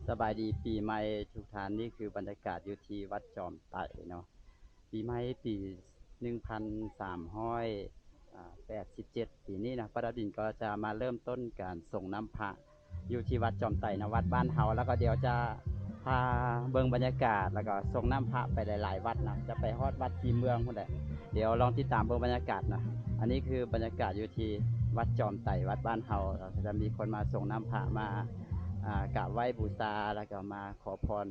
ສະບາຍດີປີໃໝ່ທຸກທ່ານ, ນີ້ຄືບັນຍາກາດຢູ່ທີ່ວັດຈອມໄຕເນາະ. ປີໃໝ່ປີໜຶ່ງພັນສາມຮ້ອຍແປດສິບເຈັດ ປີນີ້ນະ, ປ້າດາວດິນກໍຈະມາເລີ່ມຕົ້ນການສົງນ້ຳພະຢູ່ທີ່ວັດຈອມໄຕນະ, ວັດບ້ານເຮົາ. ແລ້ວກໍດຽວຈະພາເບິ່ງບັນຍາກາດ ແລ້ວກໍສົງນ້ຳພະໄປຫຼາຍໆວັດນະ, ຈະໄປຮອດວັດທີ່ເມືອງພຸ້ນແຫຼະ. ດຽວລອງຕິດຕາມເບິ່ງບັນຍາກາດນະ. ອັນນີ້ຄືບັນຍາກາດຢູ່ທີ່ວັດຈອມໄຕ ວັດບ້ານເຮົາ, ກໍຈະມີຄົນມາສົງນ້ຳພະ ມາ ອ່າ ກາບໄຫວ້ບູຊາ ແລ້ວກໍມາຂໍພອນ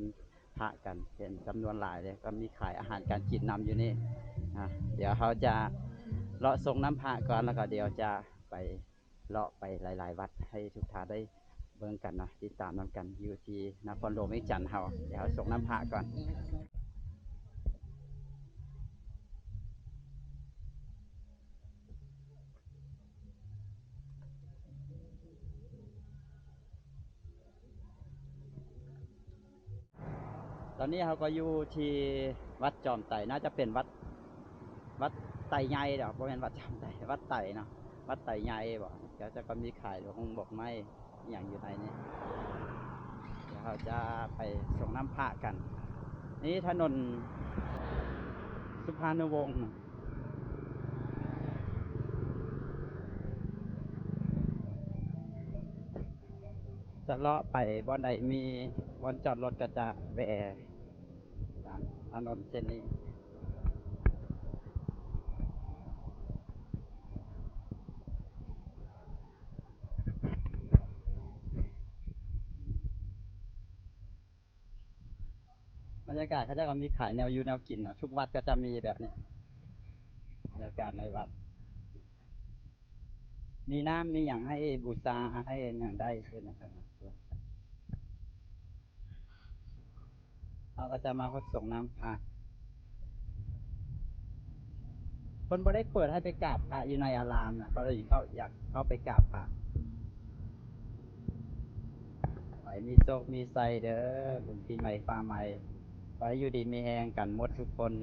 ພະກັນເປັນຈຳນວນຫຼາຍເດ້. ກໍມີຂາຍອາຫານການກິນນຳຢູ່ນີ້ນະ. ດຽວເຮົາຈະເລາະສົງນ້ຳພະກ່ອນ ແລ້ວກໍດຽວຈະໄປເລາະໄປຫຼາຍໆວັດໃຫ້ທຸກທ່ານໄດ້ເບິ່ງກັນເນາະ, ຕິດຕາມນຳກັນຢູ່ທີ່ນະຄອນຫຼວງວຽງຈັນເຮົາ. ດຽວເຮົາສົງນ້ຳພະກ່ອນ. ຕອນນີ້ເຮົາກໍຢູ່ທີ່ວັດຈອມໄຕ, ໜ້າຈະເປັນວັດ ວັດໄຕໃຫຍ່ດອກ, ບໍ່ແມ່ນວັດຈອມໄຕ, ວັດໄຕເນາະ, ວັດໄຕໃຫຍ່ບໍ. ແລ້ວຈະກໍມີຂາຍດອກ ດອກໄມ້ ອີ່ຫຍັງຢູ່ໃນນີ້. ດຽວເຮົາຈະໄປສົງນ້ຳພະກັນ. ນີ້ຖະໜົນສຸພານຸວົງ ຈະເລາະໄປບ່ອນໃດມີບ່ອນຈອດລົດກໍຈະແວ່ຕາມຖະໜົນເສັ້ນນີ້. ບັນຍາກາດເຂົາເຈົ້າກໍມີຂາຍແນວຢູ່ແນວກິນເນາະ, ທຸກວັດກໍຈະມີແບບນີ້. ບັນຍາກາດໃນວັດ ມີນ້ຳມີຫຍັງໃຫ້ບູຊາ ໃຫ້ຫຍັງໄດ້ເລີຍນະ. ເຮົາກໍຈະມາຫົດສົງນ້ຳພະ. ເພິ່ນບໍ່ໄດ້ເປີດໃຫ້ໄປກາບພະຢູ່ໃນອາລາມນະ, ເພາະເຂົາຢາກເຂົ້າໄປກາບພະ. ຂໍໃຫ້ມີໂຊກມີໄຊເດີ, ບຸນປີໃໝ່ຟ້າໃໝ່, ຂໍໃຫ້ຢູ່ດີມີແຮງກັນໝົດທຸກຄົນ.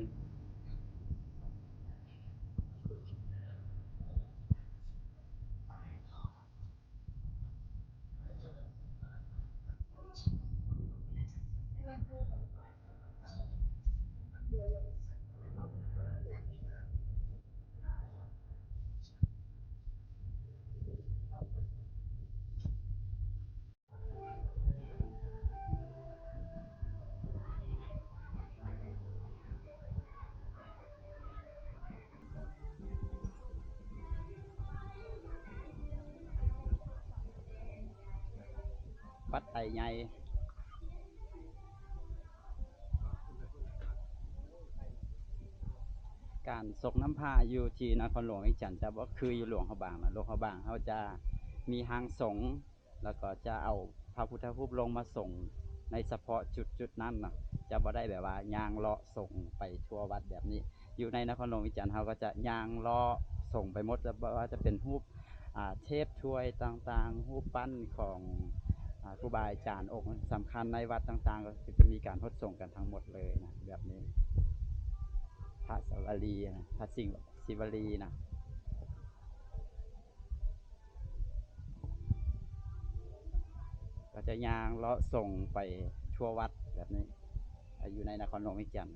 ວັດໄຕໃຫຍ່. ການສົງນ້ຳພະຢູ່ທີ່ນະຄອນຫຼວງວຽງຈັນຈະບໍ່ຄືຢູ່ຫຼວງພະບາງນະ. ຫຼວງພະບາງເຮົາຈະມີຮ່າງສົງ ແລ້ວກໍຈະເອົາພະພຸດທະຮູບລົງມາສົງໃນສະເພາະຈຸດໆນັ້ນນະ, ຈະບໍ່ໄດ້ແບບວ່າຍ່າງເລາະສົງໄປທົ່ວວັດແບບນີ້. ຢູ່ໃນນະຄອນຫຼວງວຽງຈັນເຮົາກໍຈະຍ່າງເລາະສົງໄປໝົດ, ບໍ່ວ່າຈະເປັນຮູບ ອ່າ ເທບຖ້ວຍຕ່າງໆ, ຮູບປັ້ນຂອງ ອ່າ ຄູບາອາຈານອົງສຳຄັນໃນວັດຕ່າງໆ ກໍຄືຈະມີການຫົດສົງກັນທັງໝົດເລີຍນະ ແບບນີ້. ພະສາວະລີນະ, ພະສິງ ສີວະລີນະ. ກໍຈະຍ່າງເລາະສົງໄປທົ່ວວັດແບບນີ້ ຢູ່ໃນນະຄອນຫຼວງວຽງຈັນ.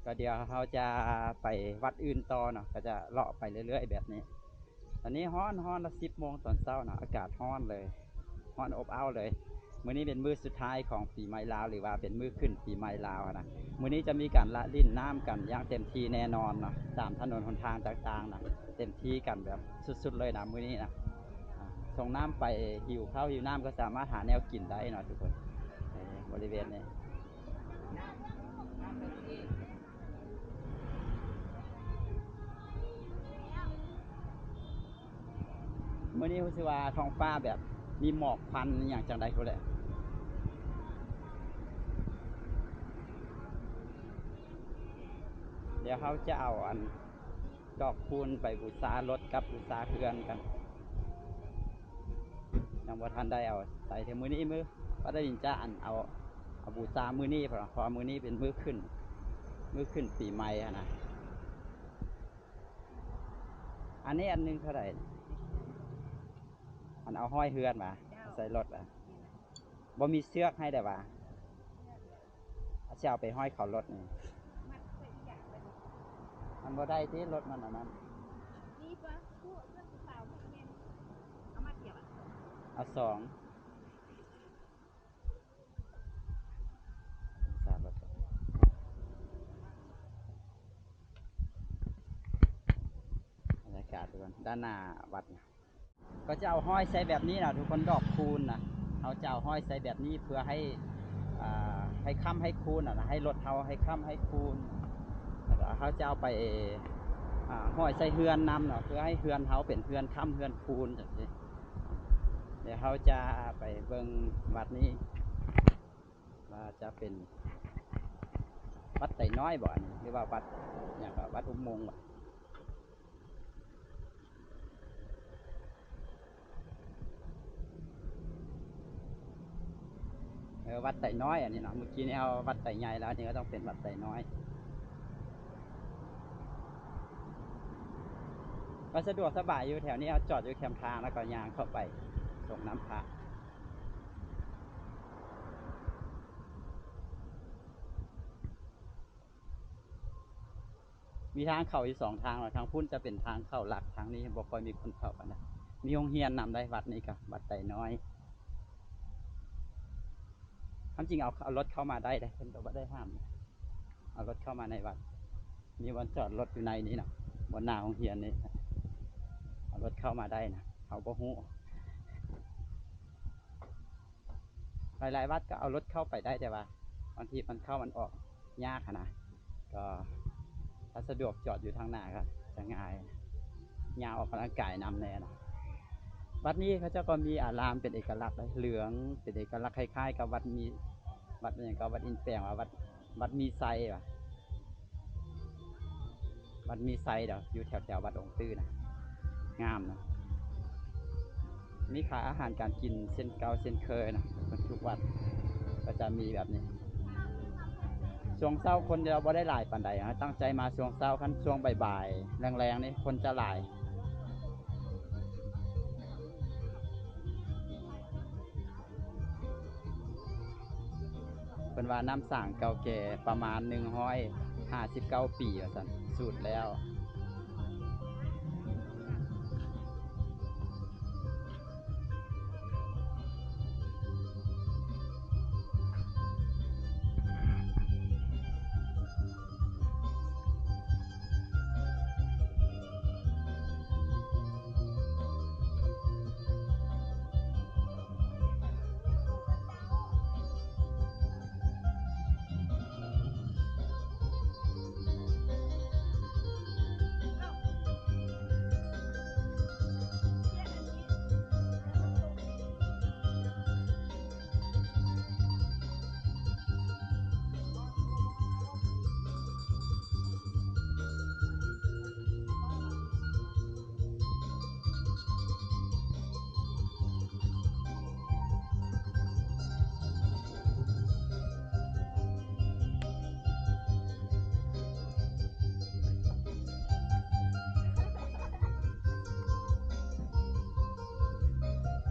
ກໍດຽວເຮົາຈະໄປວັດອື່ນຕໍ່ເນາະ, ກໍຈະເລາະໄປເລື້ອຍໆແບບນີ້. ຕອນນີ້ຮ້ອນ ຮ້ອນລະ ສິບໂມງຕອນເຊົ້ານະ, ອາກາດຮ້ອນເລີຍ, ຮ້ອນອົບອ້າວເລີຍ. ມື້ນີ້ເປັນມື້ສຸດທ້າຍຂອງປີໃໝ່ລາວ ຫຼືວ່າເປັນມື້ຂຶ້ນປີໃໝ່ລາວນະ. ມື້ນີ້ຈະມີການລະຫຼິ້ນນ້ຳກັນຢ່າງເຕັມທີ່ແນ່ນອນນະ, ຕາມຖະໜົນຫົນທາງຕ່າງໆນະ, ເຕັມທີ່ກັນແບບສຸດໆເລີຍນະມື້ນີ້ນະ. ອ່າ ສົ່ງນ້ຳໄປ ຫິວເຂົ້າຫິວນ້ຳກໍສາມາດຫາແນວກິນໄດ້ເນາະທຸກຄົນ, ໃນບໍລິເວນນີ້. ມື້ນີ້ຮູ້ສຶກວ່າທ້ອງຟ້າແບບມີໝອກຄວັນອີ່ຫຍັງຈັ່ງໃດພຸ້ນແຫຼະ. ດຽວເຮົາຈະເອົາອັນ ດອກຄູນໄປບູຊາລົດກັບບູຊາເຮືອນກັນ. ຍັງບໍ່ທັນໄດ້ເອົາໃສ່ເທື່ອ. ມື້ນີ້ມື້ ປ້າດາດິນຈະອັນເອົາ ເອົາບູຊາມື້ນີ້ ເພາະວ່າມື້ນີ້ເປັນມື້ຂຶ້ນ ມື້ຂຶ້ນປີໃໝ່ຫັ້ນນະ. ອັນນີ້ອັນໜຶ່ງເທົ່າໃດ? ອັນເອົາຫ້ອຍເຮືອນຫວາ? ເຈົ້າ ໃສ່ລົດຫວາ? ບໍ່ມີເຊືອກໃຫ້ໄດ້ຫວາ? ຊິເອົາໄປຫ້ອຍເຂົາລົດນີ້ ມັນບໍ່ໄດ້ຕິ ລົດມັນອັນນັ້ນ. ເອົາສອງ ບັນຍາກາດ ທຸກຄົນ ດ້ານໜ້າວັດນະ ກໍຈະເອົາຫ້ອຍໃສ່ແບບນີ້ນະ ທຸກຄົນ ດອກຄູນນະ ເຮົາຈະເອົາຫ້ອຍໃສ່ແບບນີ້ເພື່ອໃຫ້ ອ່າ ໃຫ້ຄ້ຳໃຫ້ຄູນນະ ໃຫ້ລົດເຮົາໃຫ້ຄ້ຳໃຫ້ຄູນ ແລ້ວກໍເຮົາຈະເອົາໄປ ອ່າ ຫ້ອຍໃສ່ເຮືອນນຳເນາະ ເພື່ອໃຫ້ເຮືອນເຮົາເປັນເຮືອນຄ້ຳເຮືອນຄູນຈັ່ງຊີ້. ດຽວເຮົາຈະໄປເບິ່ງວັດນີ້ ວ່າຈະເປັນວັດໄຕນ້ອຍບໍ່ ອັນນີ້ ຫຼືວ່າວັດຫຍັງ ວັດອຸໂມງບໍ່? ເອີ ວັດໄຕນ້ອຍອັນນີ້ເນາະ ເມື່ອກີ້ນີ້ເຮົາວັດໄຕໃຫຍ່ແລ້ວ ອັນນີ້ກໍຕ້ອງເປັນວັດໄຕນ້ອຍ. ກໍສະດວກສະບາຍຢູ່ ແຖວນີ້ເຮົາຈອດຢູ່ແຄມທາງ ແລ້ວກໍຍ່າງເຂົ້າໄປສົງນ້ຳພະ. ມີທາງເຂົ້າຢູ່ສອງທາງເນາະ ທາງພຸ້ນຈະເປັນທາງເຂົ້າຫຼັກ ທາງນີ້ບໍ່ຄ່ອຍມີຄົນເຂົ້າປານໃດ. ມີໂຮງຮຽນນຳໄດ໋ ວັດນີ້ກໍວັດໄຕນ້ອຍ. ຄວາມຈິງເອົາ ເອົາລົດເຂົ້າມາໄດ້ເດ້ ເພິ່ນກໍບໍ່ໄດ້ຫ້າມ ເອົາລົດເຂົ້າມາໃນວັດ. ມີບ່ອນຈອດລົດຢູ່ໃນນີ້ເນາະ ບ່ອນໜ້າໂຮງຮຽນນີ້ ເອົາລົດເຂົ້າມາໄດ້ນະ ເຮົາບໍ່ຮູ້. ຫຼາຍໆວັດກໍເອົາລົດເຂົ້າໄປໄດ້ ແຕ່ວ່າບາງທີມັນເຂົ້າມັນອອກຍາກຫັ້ນນະ ກໍຖ້າສະດວກຈອດຢູ່ທາງໜ້າກໍຈະງ່າຍ ຍ່າງອອກກຳລັງກາຍນຳແດ່ນະ. ວັດນີ້ເຂົາເຈົ້າກໍມີອາລາມເປັນເອກະລັກເດ້ ເຫຼືອງເປັນເອກະລັກ ຄ້າຍໆກັບວັດມີ ວັດຫຍັງກໍ ວັດອິນແປງ ວ່າວັດ ວັດມີໄຊຫວາ ວັດມີໄຊດອກ ຢູ່ແຖວໆວັດອົງຕື້ນະ ງາມນະ. ມີຂາຍອາຫານການກິນເຊັ່ນເກົ່າເຊັ່ນເຄີຍນະ ທຸກວັດກໍຈະມີແບບນີ້. ຊ່ວງເຊົ້າຄົນຈະບໍ່ໄດ້ຫຼາຍປານໃດ ເຮົາຕັ້ງໃຈມາຊ່ວງເຊົ້າ ຄັນຊ່ວງບ່າຍໆ ແລງໆນີ້ຄົນຈະຫຼາຍ. ເພິ່ນວ່ານ້ຳສາງເກົ່າແກ່ປະມານໜຶ່ງຮ້ອຍຫ້າສິບເກົ້າປີວ່າຊັ້ນ ສູດແລ້ວ.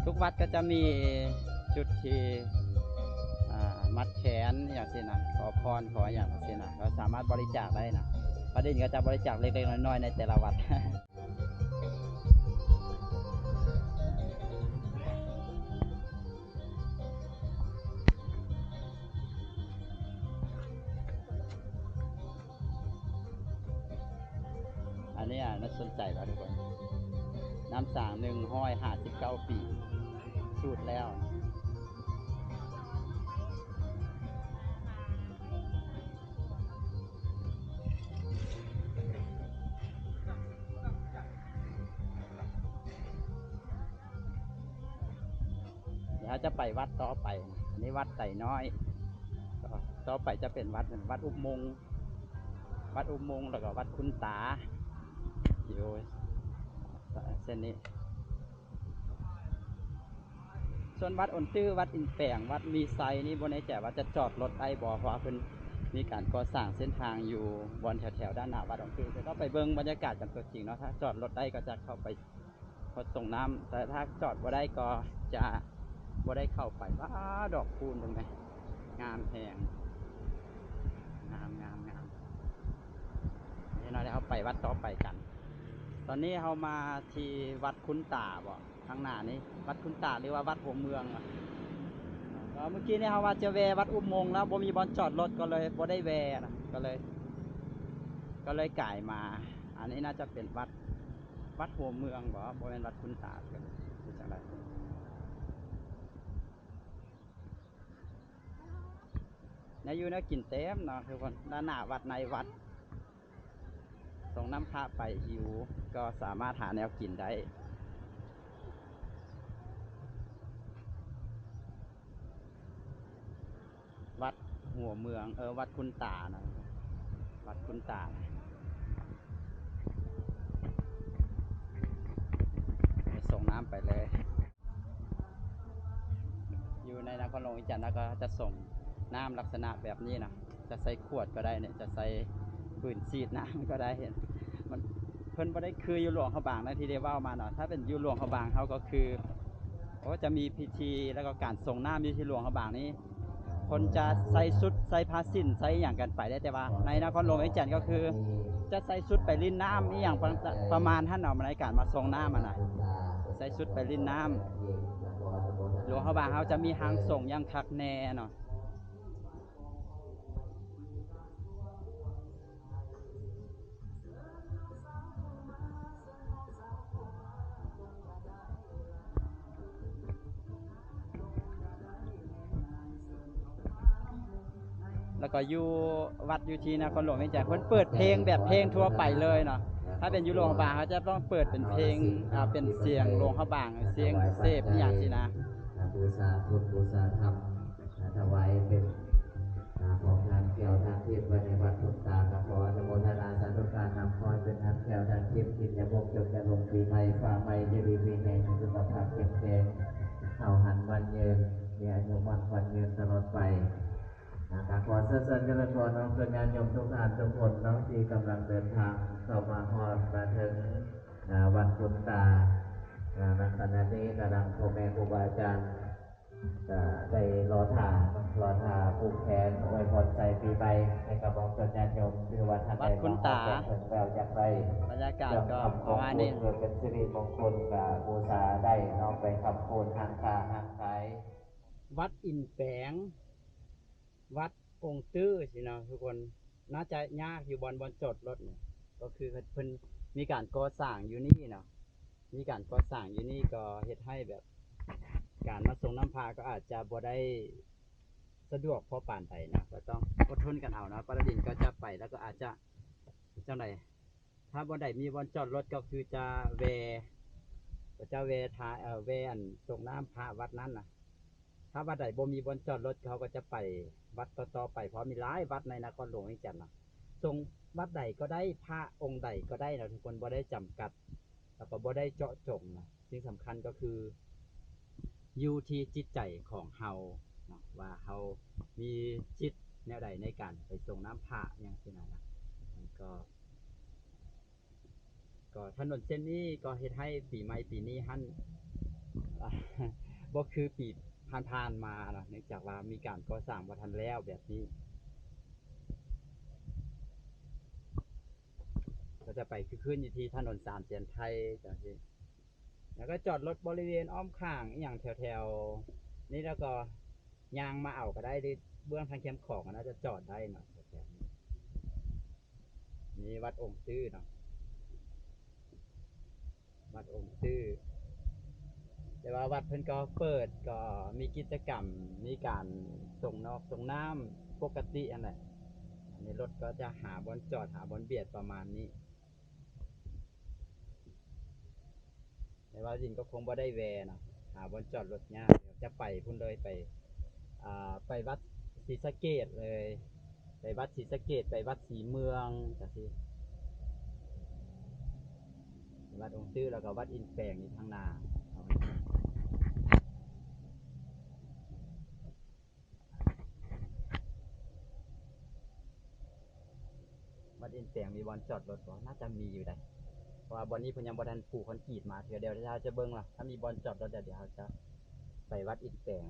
ທຸກວັດກໍຈະມີຈຸດທີ່ ອ່າ ມັດແຂນຫຍັງຊີ້ນະ ຂໍພອນ ຂໍຫຍັງຊີ້ນະ ກໍສາມາດບໍລິຈາກໄດ້ນະ. ວັດອື່ນກໍຈະບໍລິຈາກເລັກໆນ້ອຍໆ ໃນແຕ່ລະວັດ. ອັນນີ້ ອ່າ ໜ້າສົນໃຈວ່າ ທຸກຄົນ ນ້ຳສາງໜຶ່ງຮ້ອຍຫ້າສິບເກົ້າປີ ສູດແລ້ວ. ດຽວເຮົາຈະໄປວັດຕໍ່ໄປ. ອັນນີ້ວັດໄຕນ້ອຍ. ຕໍ່ໄປຈະເປັນວັດ ວັດອຸໂມງ ວັດອຸໂມງ ແລ້ວກໍວັດຄຸນຕາ ຢູ່ເສັ້ນນີ້. ສ່ວນວັດອົນຕື້ ວັດອິນແປງ ວັດມີໄຊນີ້ ບໍ່ແນ່ໃຈວ່າຈະຈອດລົດໄດ້ບໍ່ ເພາະວ່າເພິ່ນ ມີການກໍ່ສ້າງເສັ້ນທາງຢູ່ບ່ອນແຖວໆດ້ານໜ້າວັດອອງຕື້ ແລ້ວກໍໄປເບິ່ງບັນຍາກາດກັນຕົວຈິງເນາະ. ຖ້າຈອດລົດໄດ້ກໍຈະເຂົ້າໄປ ຮອດສົ່ງນ້ຳ ແຕ່ຖ້າຈອດບໍ່ໄດ້ກໍຈະບໍ່ໄດ້ເຂົ້າໄປ. ວ້າ ດອກຄູນເບິ່ງແມ ງາມແຮງ ງາມ ງາມ ງາມ. ເຮົາໄປວັດຕໍ່ໄປກັນ. ຕອນນີ້ເຮົາມາທີ່ວັດຄຸນຕາບໍ ທາງໜ້ານີ້ ວັດຄຸນຕາ ຫຼືວ່າວັດຫົວເມືອງ. ເອີ ເມື່ອກີ້ນີ້ເຮົາວ່າຈະແວ່ວັດອຸບມົງ ແລ້ວບໍ່ມີບ່ອນຈອດລົດ ກໍເລີຍບໍ່ໄດ້ແວ່ນະ ກໍເລີຍ ກໍເລີຍກາຍມາ. ອັນນີ້ໜ້າຈະເປັນວັດ ວັດຫົວເມືອງບໍ ບໍ່ແມ່ນວັດຄຸນຕາ ຫຼືຈັ່ງໃດ. ແນວຢູ່ແນວກິນເຕັມເນາະທຸກຄົນ ດ້ານໜ້າວັດ ໃນວັດ ສົ່ງນ້ຳພະໄປ ຫິວກໍສາມາດຫາແນວກິນໄດ້. ວັດຫົວເມືອງ ເອີ ວັດຄຸນຕານະ ວັດຄຸນຕາ. ໄປສົ່ງນ້ຳໄປເລີຍ. ຢູ່ໃນນະຄອນຫຼວງວຽງຈັນ ເຮົາກໍຈະສົ່ງນ້ຳລັກສະນະແບບນີ້ນະ ຈະໃສ່ຂວດກໍໄດ້ເນາະ ຈະໃສ່ປືນສີດນ້ຳກໍໄດ້. ມັນ ເພິ່ນບໍ່ໄດ້ຄືຢູ່ຫຼວງພະບາງນະ ທີ່ໄດ້ເວົ້າມາເນາະ. ຖ້າເປັນຢູ່ຫຼວງພະບາງ ເຮົາກໍຄື ໂອ້ ຈະມີພິທີ ແລ້ວກໍການສົ່ງນ້ຳຢູ່ທີ່ຫຼວງພະບາງນີ້ ຄົນຈະໃສ່ຊຸດ ໃສ່ຜ້າສິ້ນ ໃສ່ອີ່ຫຍັງກັນໄປເດ້ ແຕ່ວ່າໃນນະຄອນຫຼວງວຽງຈັນກໍຄືຈະໃສ່ຊຸດໄປຫຼິ້ນນ້ຳອີ່ຫຍັງປະ ປະມານຫັ້ນເນາະ ໃນການມາສົ່ງນ້ຳຫັ້ນນະ ໃສ່ຊຸດໄປຫຼິ້ນນ້ຳ. ຫຼວງພະບາງເຮົາຈະມີຮ່າງຊົງຢ່າງຄັກແນ່ເນາະ. ແລ້ວກໍຢູ່ວັດຢູ່ທີ່ນະຄອນຫຼວງວຽງຈັນ ເພິ່ນເປີດເພງແບບເພງທົ່ວໄປເລີຍເນາະ. ຖ້າເປັນຢູ່ຫຼວງພະບາງ ເຂົາຈະຕ້ອງເປີດເປັນເພງ ອ່າ ເປັນສຽງຫຼວງພະບາງ ສຽງເສບອີ່ຫຍັງຊີ້ນະ. ບູຊາພຸດ ບູຊາທຳ ຖວາຍເປັນ ອາ ຂອງທານແກ້ວທານທິບໄວ້ໃນວັດທຸກຕາ ກໍຂໍອະນຸໂມທະນາສາທຸການນຳ ຂໍໃຫ້ເປັນທານແກ້ວທານທິບ ກິນຢາບົກຈົບຢາລົມປີໃໝ່ ຟ້າໃໝ່ ຢູ່ດີມີແຮງ ສຸຂະພາບເຂັ້ມແຂງ ເຮົາຫັນໝັ້ນຍືນ ມີອາຍຸໝັ້ນຂວັນຍືນຕະຫຼອດໄປ. ອາ ກໍຂໍເຊີນເຊີນຈະເລີນພອນເນາະ ເພື່ອນຍາດໂຍມທຸກທ່ານທຸກຄົນເນາະ ທີ່ກຳລັງເດີນທາງເຂົ້າມາຮອດມາເຖິງ ອາ ວັດຄຸນຕາ ອາ ໃນຂະນະນີ້ ກະດັ່ງພໍ່ແມ່ຄູບາອາຈານ ກະໄດ້ລໍຖ້າ ລໍຖ້າຜູກແຂນອວຍພອນໃສ່ປີໃໝ່ໃຫ້ກັບພວກເພິ່ນຍາດໂຍມ ຫຼືວ່າທ່ານໃດມາຮອດແລ້ວຢາກໄດ້ ບັນຍາກາດກໍປະມານນີ້ ເພື່ອເປັນສິລິມົງຄຸນ ກະບູຊາໄດ້ເນາະ ໄປຄ້ຳຄູນຮ້ານຄ້າຮ້ານຂາຍ. ວັດອິນແປງ ວັດອົງຕື້ຊີ້ເນາະທຸກຄົນ ໜ້າຈະຍາກຢູ່ບ່ອນ ບ່ອນຈອດລົດນີ້ ກໍຄືເພິ່ນມີການກໍ່ສ້າງຢູ່ນີ້ເນາະ ມີການກໍ່ສ້າງຢູ່ນີ້ ກໍເຮັດໃຫ້ແບບການມາສົ່ງນ້ຳພະກໍອາດຈະບໍ່ໄດ້ສະດວກພໍປານໃດເນາະ ກໍຕ້ອງອົດທົນກັນເອົາເນາະ. ປາລາດິນກໍຈະໄປ ແລ້ວກໍອາດຈະຈັ່ງໃດ ຖ້າບໍ່ໄດ້ມີບ່ອນຈອດລົດກໍຄືຈະແວ່ ກໍຈະແວ່ຖ້າ ເອີ ແວ່ອັນ ສົ່ງນ້ຳພະວັດນັ້ນນະ. ຖ້າວັດໃດບໍ່ມີບ່ອນຈອດລົດ ເຮົາກໍຈະໄປວັດຕໍ່ໆໄປ ເພາະມີຫຼາຍວັດໃນນະຄອນຫຼວງວຽງຈັນເນາະ. ສົງ ວັດໃດກໍໄດ້ ພະອົງໃດກໍໄດ້ເນາະທຸກຄົນ ບໍ່ໄດ້ຈຳກັດ ແລ້ວກໍບໍ່ໄດ້ເຈາະຈົງນະ. ສິ່ງສຳຄັນກໍຄືຢູ່ທີ່ຈິດໃຈຂອງເຮົາເນາະ ວ່າເຮົາມີຈິດແນວໃດໃນການໄປສົ່ງນ້ຳພະຫຍັງຊີ້ນະ. ມັນກໍ ກໍຖະໜົນເສັ້ນນີ້ກໍເຮັດໃຫ້ປີໃໝ່ປີນີ້ຫັ້ນ ບໍ່ຄືປີຜ່ານໆມາເນາະ ເນື່ອງຈາກວ່າມີການກໍ່ສ້າງບໍ່ທັນແລ້ວແບບນີ້. ກໍຈະໄປຄືຄືນຢູ່ທີ່ຖະໜົນສາມແສນໄທຈັ່ງຊີ້ ແລ້ວກໍຈອດລົດບໍລິເວນອ້ອມຂ້າງອີ່ຫຍັງແຖວໆນີ້ ແລ້ວກໍຍ່າງມາເອົາກໍໄດ້ ຫຼືເບື້ອງທາງແຄມຂອງກໍໜ້າຈະຈອດໄດ້ເນາະ ແຖວໆນີ້. ນີ້ວັດອົງຕື້ເນາະ ວັດອົງຕື້ ແຕ່ວ່າວັດເພິ່ນກໍເປີດ ກໍມີກິດຈະກຳ ມີການສົ່ງນອກສົ່ງນ້ຳປົກກະຕິຫັ້ນແຫຼະ. ອັນນີ້ລົດກໍຈະຫາບ່ອນຈອດ ຫາບ່ອນບຽດປະມານນີ້. ແຕ່ວ່າຈິງກໍຄົງບໍ່ໄດ້ແວ່ເນາະ ຫາບ່ອນຈອດລົດຍາກ ຈະໄປພຸ້ນເລີຍ ໄປ ອ່າ ໄປວັດສີສະເກດເລີຍ ໄປວັດສີສະເກດ ໄປວັດສີເມືອງຈັ່ງຊີ້ ວັດອົງຕື້ ແລ້ວກໍວັດອິນແປງຢູ່ທາງໜ້າ. ແປງ ມີບ່ອນຈອດລົດບໍ່? ໜ້າຈະມີຢູ່ໃດ໋ ເພາະວ່າບ່ອນນີ້ເພິ່ນຍັງບໍ່ທັນປູຄອນກຣີດມາເທື່ອ. ດຽວເຮົາຈະເບິ່ງລະ ຖ້າມີບ່ອນຈອດລົດແລ້ວ ດຽວເຮົາຈະໄປວັດອິນແປງ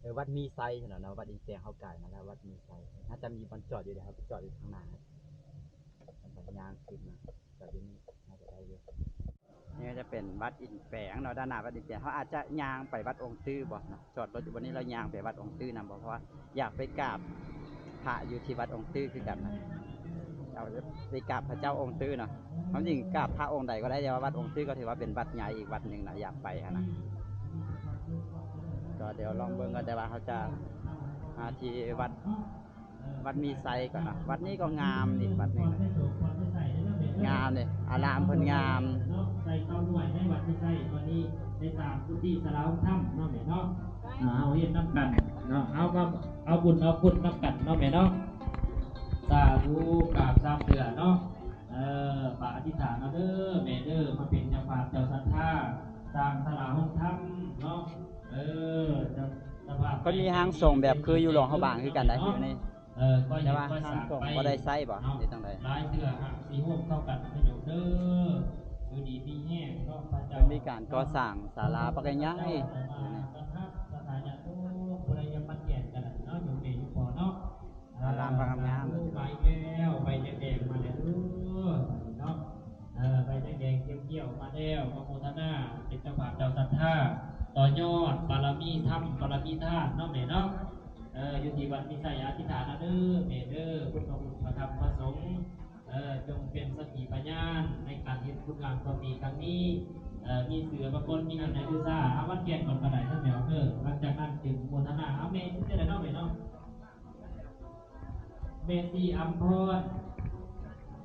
ເອີ ວັດມີໄຊຊັ້ນເນາະ. ວັດອິນແປງເຮົາກາຍມາແລ້ວ ວັດມີໄຊ ໜ້າຈະມີບ່ອນຈອດຢູ່. ດຽວເຮົາໄປຈອດຢູ່ຂ້າງໜ້າ ແລ້ວກໍຍ່າງຂຶ້ນມາ ຈອດຢູ່ນີ້ ໜ້າຈະໄດ້ຢູ່. ນີ້ກໍຈະເປັນວັດອິນແປງເນາະ ດ້ານໜ້າວັດອິນແປງ. ເຮົາອາດຈະຍ່າງໄປວັດອົງຕື້ບໍ່ເນາະ? ຈອດລົດຢູ່ບ່ອນນີ້ ແລ້ວຍ່າງໄປວັດອົງຕື້ນຳບໍ່? ເພາະວ່າຢາກໄປກາບພະຢູ່ທີ່ວັດອົງຕື້ຄືກັນນະ. ເອົາໄປກາບພະເຈົ້າອົງຕື້ເນາະ. ຄວາມຈິງກາບພະອົງໃດກໍໄດ້ ແຕ່ວ່າວັດອົງຕື້ກໍຖືວ່າເປັນວັດໃຫຍ່ອີກວັດໜຶ່ງນະ ຢາກໄປຫັ້ນນະ. ກໍດຽວລອງເບິ່ງກ່ອນ ແຕ່ວ່າເຮົາຈະມາທີ່ວັດ ວັດມີໄຊກ່ອນເນາະ. ວັດນີ້ກໍງາມອີກວັດໜຶ່ງນະ ງາມເດ້ ອາລາມເພິ່ນງາມ. ໃສ່ເຕົ້າໜ່ວຍໃນວັດມີໄຊ ຕອນນີ້ໄດ້ສ້າງກຸຕິສາລາໂຮງທຳເນາະແມ່ເນາະ. ອ່າ ເຮົາເຮັດນຳກັນເນາະ ເຮົາມາເອົາບຸນເອົາຄຸນນຳກັນເນາະແມ່ເນາະ. ສາທຸ ກາບສາມເທື່ອເນາະ. ເອີ ປະອະທິຖານເອົາເດີແມ່ເດີ ມາເປັນເຈົ້າພາບເຈົ້າສັດທາ ສ້າງສາລາໂຮງທຳເນາະ. ເອີ ເຈົ້າພາບ ເພິ່ນມີຮ່າງຊົງແບບຄືຢູ່ຫຼວງພະບາງຄືກັນໄດ໋ ຢູ່ນີ້ ເອີ ແຕ່ວ່າຮ່າງຊົງບໍ່ໄດ້ໃຊ້ບໍ່ ຫຼືຈັ່ງໃດ? ຫຼາຍເທື່ອຫາກຊິໂຮມເຂົ້າກັນນະໂຍມເດີ ຢູ່ດີມີແຮງເນາະ. ພະເຈົ້າ ເພິ່ນມີການກໍ່ສ້າງສາລາບັກໃຫຍ່ ສະຖານະໂຕ ຜູ້ໃດຢາກມາແກ່ນກັນເນາະ ໂຍມແມ່ໂຍມພໍ່ເນາະ. ອາລາມງາມໆ ສາທຸ ໄປແລ້ວ ໃບແດງໆມາແລ້ວເດີ ເນາະ. ເອີ ໃບແດງໆ ຂຽວໆ ມາແລ້ວ ມາໂມທະນາ ເປັນເຈົ້າພາບເຈົ້າສັດທາ ຕໍ່ຍອດບາລະມີທຳ ບາລະມີທານເນາະແມ່ເນາະ. ເອີ ຢູ່ທີ່ວັດມີໄຊ ອະທິຖານເດີແມ່ເດີ ຄຸນພະຄຸນ ພະທຳ ພະສົງ ເອີ ຈົ່ງເປັນສັກຂີພະຍານໃນການເຮັດຄຸນງາມຄວາມດີຄັ້ງນີ້. ເອີ ມີເສືອພະກົນ ມີນ້ຳໃຈບູຊາ ເອົາວັດແກ່ນກ່ອນກໍໄດ້ເນາະແມ່ເນາະ. ເອີ ຫຼັງຈາກນັ້ນຈຶ່ງໂມທະນາ. ເອົາແມ່ຊື່ຈັ່ງໃດເນາະແມ່ເນາະ? ແມ່ສີອຳພອນ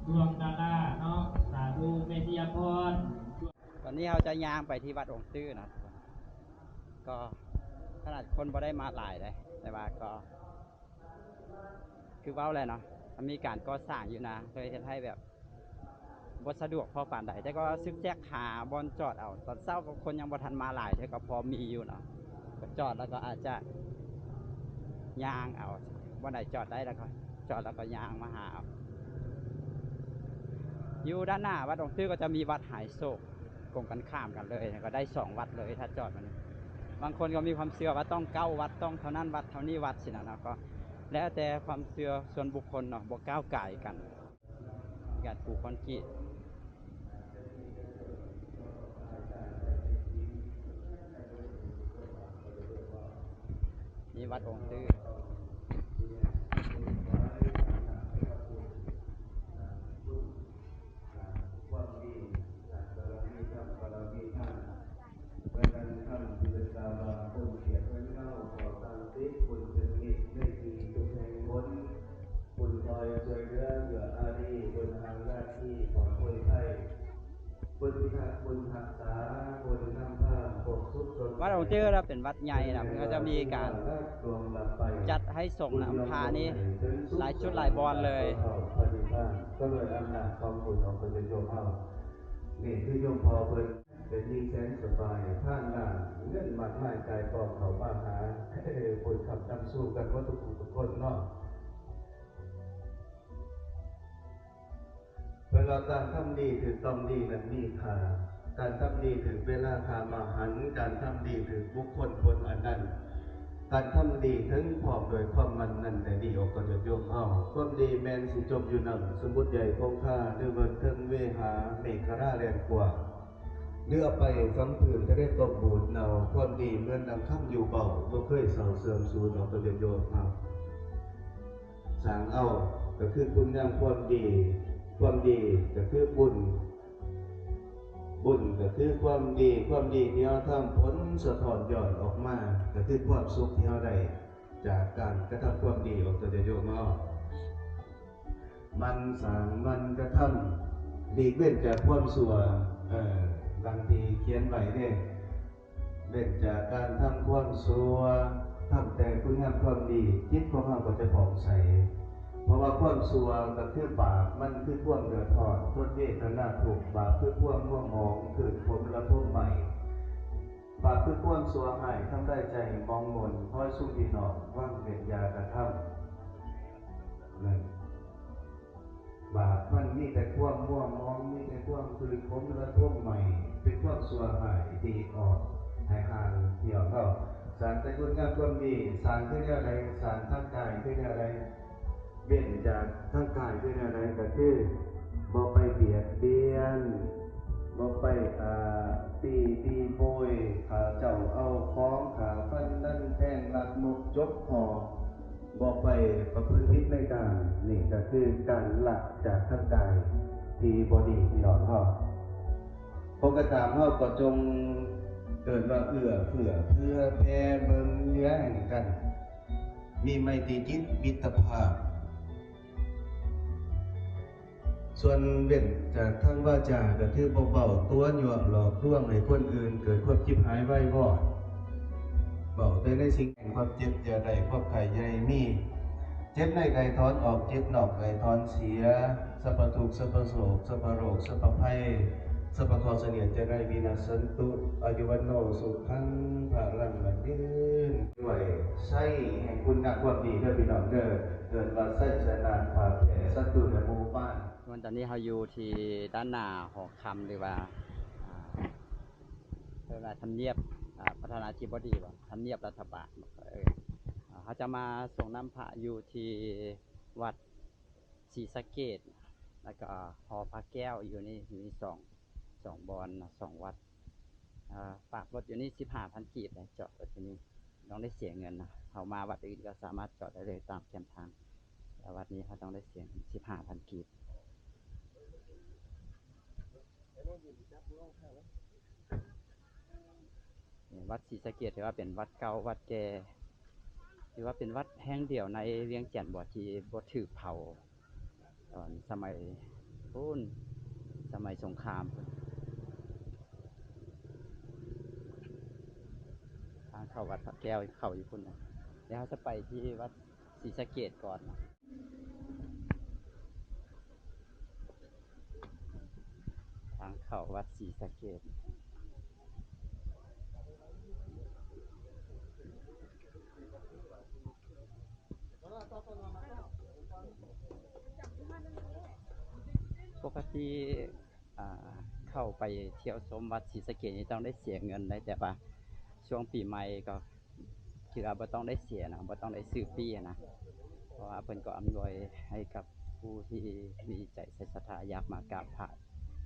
ດວງດາລາເນາະ. ສາທຸ ແມ່ສີອຳພອນ. ຕອນນີ້ເຮົາຈະຍ່າງໄປທີ່ວັດອົງຕື້ເນາະ ກໍຂະໜາດຄົນບໍ່ໄດ້ມາຫຼາຍເດ້ ແຕ່ວ່າກໍຄືເວົ້າແຫຼະເນາະ ມັນມີການກໍ່ສ້າງຢູ່ນະ ເລີຍເຮັດໃຫ້ແບບ ບໍ່ສະດວກພໍປານໃດ ແຕ່ກໍຊຶກແຊກຫາບ່ອນຈອດເອົາ. ຕອນເຊົ້າກໍຄົນຍັງບໍ່ທັນມາຫຼາຍເທື່ອ ກໍພໍມີຢູ່ເນາະ ກໍຈອດແລ້ວກໍອາດຈະຍ່າງເອົາ ບ່ອນໃດຈອດໄດ້ແລ້ວກໍຈອດ ແລ້ວກໍຍ່າງມາຫາເອົາ. ຢູ່ດ້ານໜ້າວັດອົງຕື້ກໍຈະມີວັດຫາຍໂສກກົງກັນຂ້າມກັນເລີຍ ກໍໄດ້ສອງວັດເລີຍ ຖ້າຈອດມານີ້. ບາງຄົນກໍມີຄວາມເຊື່ອວ່າຕ້ອງເກົ້າວັດ ຕ້ອງເທົ່ານັ້ນວັດ ເທົ່ານີ້ວັດ ຊີ້ນະເນາະ ກໍແລ້ວແຕ່ຄວາມເຊື່ອສ່ວນບຸກຄົນເນາະ ບໍ່ກ້າວກາຍກັນ. ມີການປູຄອນກຣີດ ນີ້ວັດອົງຕື້. ເພາະນັ້ນ ຄຳທີ່ເພິ່ນກ່າວວ່າ ຄົນກຽດເງິນເງົາກໍຕັ້ງຕິດ ບຸນເປັນມິດໄດ້ດີທຸກແຫ່ງຫົນ ບຸນຄອຍຊ່ວຍເຫຼືອເອື້ອອາຣີ ບຸນຫາງໜ້າທີ່ຂອງຄົນໄທ ບຸນພິທັກ ບຸນຮັກສາ ບຸນນຳພາຄວາມສຸກສົມ. ວັດອົງຕື້ລະເປັນວັດໃຫຍ່ນະ ເພິ່ນກໍຈະມີການຈັດໃຫ້ສົງນຳພະນີ້ຫຼາຍຈຸດຫຼາຍບ່ອນເລີຍ. ກໍດ້ວຍອຳນາດຂອງບຸນຂອງເພິ່ນໂຍມເຮົາ ນີ້ຄືໂຍມພໍ່ເພິ່ນ ເປັນໜີ້ແສນສະບາຍ ຜ່ານລ້ານເງິນມາກມາຍ ຈ່າຍກອງເຂົ້າມາຫາ ເອີ ບຸນຄ້ຳນຳສູ່ກັນໝົດທຸກຜູ້ທຸກຄົນເນາະ. ເພິ່ນວ່າການທຳດີຖືກຕ້ອງດີນັ້ນມີຄ່າ ການທຳດີຖືກເວລາຄ່າມະຫັນ ການທຳດີຖືກບຸກຄົນຄົນອັນນັ້ນ ການທຳດີເຖິງພ້ອມດ້ວຍຄວາມໝັ້ນນັ້ນ ໄດ້ດີອອກຕົນຍາດໂຍມເຮົາ. ຄວາມດີແມ່ນຊິຈົມຢູ່ນ້ຳສະໝຸດໃຫຍ່ຄົງຄາ ຫຼືວ່າເທິງເວຫາເມກະລາແລນກວ້າງ ຫຼືເອົາໄປຝັງພື້ນທະເລຕົ້ມບູດເນົ່າ. ຄວາມດີເໝືອນດັ່ງຄຳຢູ່ເບົາ ບໍ່ເຄີຍເສົ້າເສື່ອມສູນອອກຕົນຍາດໂຍມເຮົາ. ສ້າງເອົາກໍຄືຄຸນງາມຄວາມດີ ຄວາມດີກໍຄືບຸນ ບຸນກໍຄືຄວາມດີ ຄວາມດີທີ່ເຮົາທຳ ຜົນສະທ້ອນຍ້ອນອອກມາກໍຄືຄວາມສຸກທີ່ເຮົາໄດ້ຈາກການກະທຳຄວາມດີອອກຕົນຍາດໂຍມເຮົາ. ໝັ່ນສ້າງ ໝັ່ນກະທຳ ຫຼີກເວັ້ນຈາກຄວາມຊົ່ວ ເອີ ດັ່ງທີ່ຂຽນໄວ້ເດ້. ເວັ້ນຈາກການທຳຄວາມຊົ່ວ ທຳແຕ່ຄຸນງາມຄວາມດີ ຈິດຂອງເຮົາກໍຈະຜ່ອງໃສ. ເພາະວ່າຄວາມຊົ່ວກໍຄືບາບ ມັນຄືຄວາມເດືອດຮ້ອນ ທົນເວທະນາທຸກ. ບາບຄືຄວາມມົວໝອງ ຄືນຂົມລະທົມໄໝ້. ບາບຄືຄວາມຊົ່ວຮ້າຍ ທຳລາຍໃຈໃຫ້ໝອງໝົນ. ຂໍໃຫ້ຊຸມພີ່ນ້ອງ ວັງເວັ້ນຢ່າກະທຳ. ນັ້ນ. ບາບມັນມີແຕ່ຄວາມມົວໝອງ, ມີແຕ່ຄວາມຖືກຂົມລະທົມໃໝ່, ເປັນຄວາມຊົ່ວຮ້າຍທີ່ອອກໃຫ້ຫ່າງ ພີ່ນ້ອງເຮົາ. ສ້າງແຕ່ຄຸນງາມຄວາມດີ, ສ້າງຄືແນວໃດ? ສ້າງທາງກາຍຄືແນວໃດ? ເວັ້ນຈາກທາງກາຍຄືແນວໃດ? ກໍຄືບໍ່ໄປບຽດບຽນ, ບໍ່ໄປ ອ່າ ຕີຕີໂພຍ, ຂ້າເຈົ້າເອົາຂອງ, ຂ້າຟັນດັນແທງ, ລັກມົກຈົກຫໍ່, ບໍ່ໄປປະພຶດຜິດໃນກາມ. ນີ້ກໍຄືການລະຈາກທາງກາຍທີ່ບໍ່ດີ ພີ່ນ້ອງເຮົາ. ຜູ້ກະທຳເຮົາກໍຈົ່ງເອີ້ນວ່າເອື້ອເຟື້ອເຜື່ອແຜ່ເບິ່ງແຍງກັນ, ມີໄມຕີຈິດມິດຕະພາບ. ສ່ວນເວັ້ນຈາກທາງວາຈາ ກໍຄືບໍ່ເວົ້າຕົວະຍົວະຫຼອກລວງໃຫ້ຄົນອື່ນເກີດຄວາມຈິບຫາຍວາຍວອດ, ເວົ້າແຕ່ໃນສິ່ງແຫ່ງຄວາມເຈັບຢ່າໄດ້, ຄວາມໄຂ້ຢ່າໃຫ້ມີ, ເຈັບໃນໄຂ້ຖອນອອກ, ເຈັບນອກໄຂ້ຖອນເສຍ, ສັບພະທຸກ, ສັບພະໂສກ, ສັບພະໂລກ, ສັບພະໄພ, ສັບພະເຄາະສະເໜີດຈະໄດ້ວິນາສັນຕຸ, ອາຍຸວັນໂນ ສຸຂັງ ພະລັງ ໝັ້ນຍືນ ດ້ວຍໄຊແຫ່ງຄຸນງາມຄວາມດີເດີພີ່ນ້ອງເດີ, ເອີ້ນວ່າໄຊຊະນະ ພາແພ້ສັດຕູ ແລະ ໝູ່ມານ. ສ່ວນຕອນນີ້ເຮົາຢູ່ທີ່ດ້ານໜ້າຫໍຄຳ ຫຼືວ່າ ອ່າ ເອີ້ນວ່າທຳນຽບ ອ່າ ປະທານາທິບໍດີບໍ ທຳນຽບລັດຖະບານ ເອີ ອ່າ ເຮົາຈະມາສົງນ້ຳພະຢູ່ທີ່ວັດ ສີສະເກດ ແລ້ວກໍຫໍພະແກ້ວ ຢູ່ນີ້ ຢູ່ນີ້ສອງ ສອງບ່ອນນະ ສອງວັດ. ເອີ ຝາກລົດຢູ່ນີ້ສິບຫ້າພັນກີບນະ, ຈອດລົດຢູ່ນີ້ຕ້ອງໄດ້ເສຍເງິນນະ. ເຮົາມາວັດອື່ນກໍສາມາດຈອດໄດ້ເລີຍຕາມແຄມທາງ, ແຕ່ວັດນີ້ເຮົາຕ້ອງໄດ້ເສຍເງິນສິບຫ້າພັນກີບ. ວັດສີສະເກດຖືວ່າເປັນວັດເກົ່າວັດແກ່, ຖືວ່າເປັນວັດແຫ່ງດຽວໃນວຽງຈັນບໍ ທີ່ບໍ່ຖືກເຜົາ ຕອນສະໄໝພຸ້ນ ສະໄໝສົງຄາມພຸ້ນ. ທາງເຂົ້າວັດພະແກ້ວເຂົ້າຢູ່ພຸ້ນນະ. ດຽວເຮົາຈະໄປທີ່ວັດ ສີສະເກດກ່ອນ. ທາງເຂົ້າວັດສີສະເກດ. ປົກກະຕິ ອ່າ ເຂົ້າໄປທ່ຽວຊົມວັດສີສະເກດນີ້ຕ້ອງໄດ້ເສຍເງິນເດ້, ແຕ່ວ່າຊ່ວງປີໃໝ່ກໍຖືວ່າບໍ່ຕ້ອງໄດ້ເສຍນະ, ບໍ່ຕ້ອງໄດ້ຊື້ປີ້ນະ, ເພາະວ່າເພິ່ນກໍອຳນວຍໃຫ້ກັບຜູ້ທີ່ມີໃຈໃສ່ສັດທາ ຢາກມາກາບພະ,